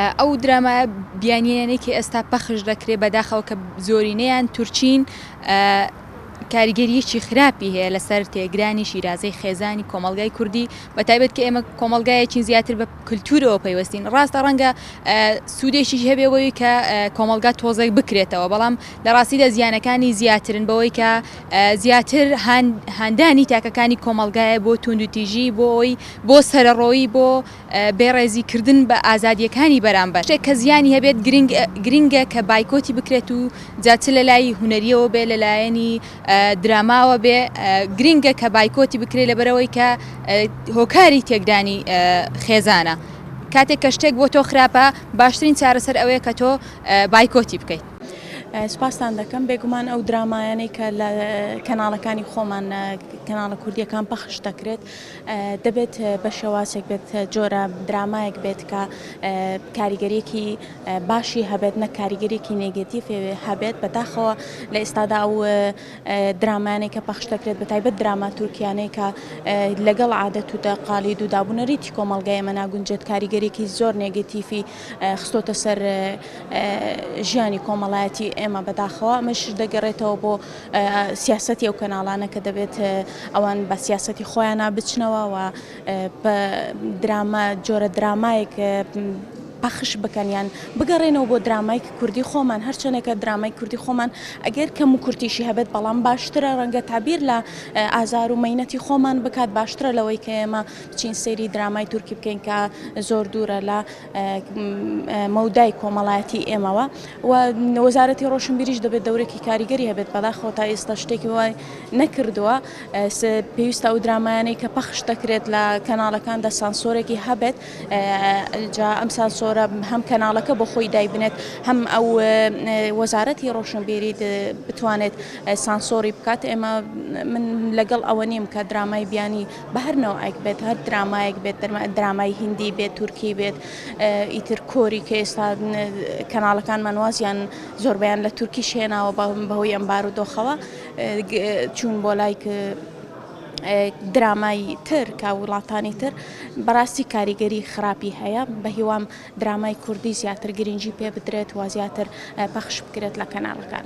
ئەو درامایە بیانیانەی کە ئێستا پەخش دەکرێ بەداخەوە کە زۆرینەیان تورکین کاریگەریەکی خراپی هەیە لەسەر تێگرانی شیرازەی خێزانی کۆمەڵگای کوردی بە تایبەت کە ئێمە کۆمەڵگایەکین زیاتر بە کللتورەوە پەیوەستین. ڕاستە ڕەنگە سوودێکیش هەبێ بەوەی کە کۆمەڵگا تۆزێک بکرێتەوە، بەڵام لە ڕاستیدا زیانەکانی زیاترن بەوەی کە زیاتر هاندانی تاکەکانی کۆمەڵگایە بۆ توندوتیژی، بۆ ئەوەی بۆ سەرەڕۆیی، بۆ بێڕێزی کردن بە ئازادییەکانی بەرامبەر. شتێک کە زیانی هەبێت گرنگ گرنگە کە بایکۆتی بکرێت و جا چ لە لای هونەرییەوە بێ لە لایەنی دراماوە بێ گرنگە کە بایکۆتی بکرێت لەبەرئەوەی کە هۆکاری تێکدانی خێزانە. کاتێک کە شتێک بۆ تۆ خراپە باشترین چارەسەر ئەوەیە کە تۆ بایکۆتی بکەیت. سوپاستان دەکەم. بێگومان ئەو درامایانەی کە لە کەناڵەکانی خۆمان کەناڵە کوردییەکان پەخش دەکرێت دەبێت بە شێوازێک بێت جۆرە درامایەک بێت کە کاریگەریەکی باشی هەبێت نەک کاریگەریەکی نێگەتیف هەبێت. بەداخەوە لە ئێستادا ئەو درامایانەی کە پەخش دەکرێت بە تایبەت دراما تورکیانەی کە لەگەڵ عادەت و تەقالید و دابونەریتی کۆمەڵگای ئێمە ناگونجێت کاریگەریەکی زۆر نێگەتیفی خستۆتە سەر ژیانی کۆمەڵایەتی ئێمە. بەداخەوە ئەمەش دەگەڕێتەوە بۆ سیاسەتی ئەو کەناڵانە کە دەبێت ئەوان بە سیاسەتی خۆیانە بچنەوە و بە دراما جۆرە درامایەک پەخش بکەن یان بگەڕێنەوە بۆ درامای کوردی خۆمان. هەرچەندێکە درامای کوردی خۆمان ئەگەر کەم و کورتیشی هەبێت بەڵام باشترە، ڕەنگە تابیر لە ئازار و مەینەتی خۆمان بکات، باشترە لەوەی کە ئێمە بچین سەیری درامای تورکی بکەین کە زۆر دوورە لە مەودای کۆمەڵایەتی ئێمەوە. و وەزارەتی ڕۆشنبیریش دەبێت دەورێکی کاریگەری هەبێت، بەداخەوە تا ئێستا شتێکی وای نەکردووە. پێویستە ئەو درامایانەی کە پەخش دەکرێت لە کەناڵەکاندا سانسۆرێکی هەبێت، جا ئەم سانسۆرە هەم کەناڵەکە بۆ خۆی دایبنێت هەم ئەو وەزارەتی ڕۆشنبیری بتوانێت سانسۆری بکات. ئێمە من لەگەڵ ئەوە نیم کە درامای بیانی بە هەر نەوعێک بێت، هەر درامایەک بێت، درامای هیندی بێت، تورکی بێت، ئیتر کۆری کە ئێستا کەناڵەکانمان وازیان زۆربەیان لە تورکیش هێناوە بەهۆی ئەم بارودۆخەوە چوون بۆ لای درامای تر کە وڵاتانی تر بەڕاستی کاریگەری خراپی هەیە. بە هیوام درامای کوردی زیاتر گرنگی پێ بدرێت و زیاتر پەخش بکرێت لە کەناڵەکان.